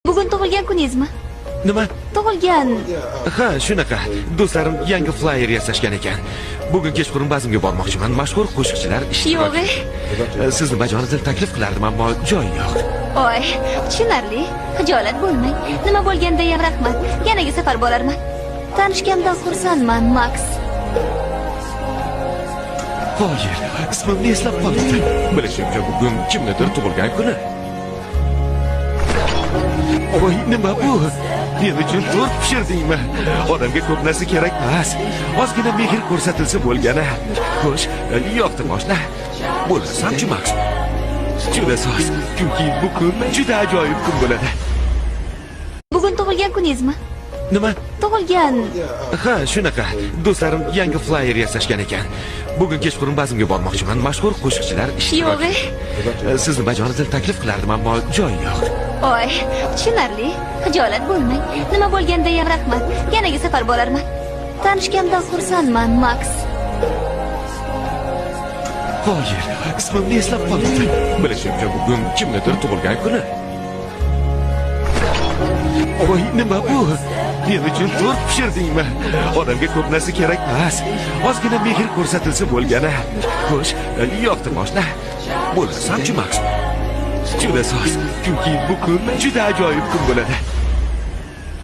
Bugun tug'ilgan kuningizmi? Nima? Tug'ilgan. Ha, shunaqa. Do'stlarim yangi flyer yasashgan ekan. Bugun kechqurun bazmga bormoqchiman. Mashhur qo'shiqchilar ishtirok. Yo'q. Sizni bajonidil taklif qilardim, ammo joy yo'q. Oy, tushunarli. Xijolat bo'lmang. Nima bo'lganda ham rahmat. Yanaga safar borarman. Tanishganimdan xursandman, Max. Qoyil, ismimni eslab qolibdi. Bilishimcha, bugun kimnidir tug'ilgan kuni. Voy, nima bu? Men uchun tort pishirdingmi? Odamga ko'p narsa kerak emas. Ozgina mehr ko'rsatilsa bo'lgani. Xo'sh, yoqdi boshla. Bo'lmasam-chi, Max? Juda soz, chunki bu kun juda ajoyib kun bo'ladi. Bugun tug'ilgan kuningizmi? Nima? Tug'ilgan. Ha, shunaqa. Do'stlarim yangi flyer yasashgan ekan. Bugun kechqurun bazmga bormoqchiman. Mashhur qo'shiqchilar ishtirok. Yo'q. Sizni bajonidil taklif qilardim, ammo joy yo'q. Oy, tushunarli. Xijolat bo'lmang. Nima bo'lganda ham rahmat. Yanaga safar borarman. Tanishganimdan xursandman, Max. Qoyil, ismimni eslab qolibdi. Bilishimcha, bugun kimnidir tug'ilgan kuni. Voy, nima bu? Men uchun tort pishirdingmi? Odamga ko'p narsa kerak emas. Ozgina mehr ko'rsatilsa bo'lgani. Xo'sh, yoqdi boshla. Bo'lmasam-chi, Max? Juda soz, chunki bu kun juda ajoyib kun bo'ladi.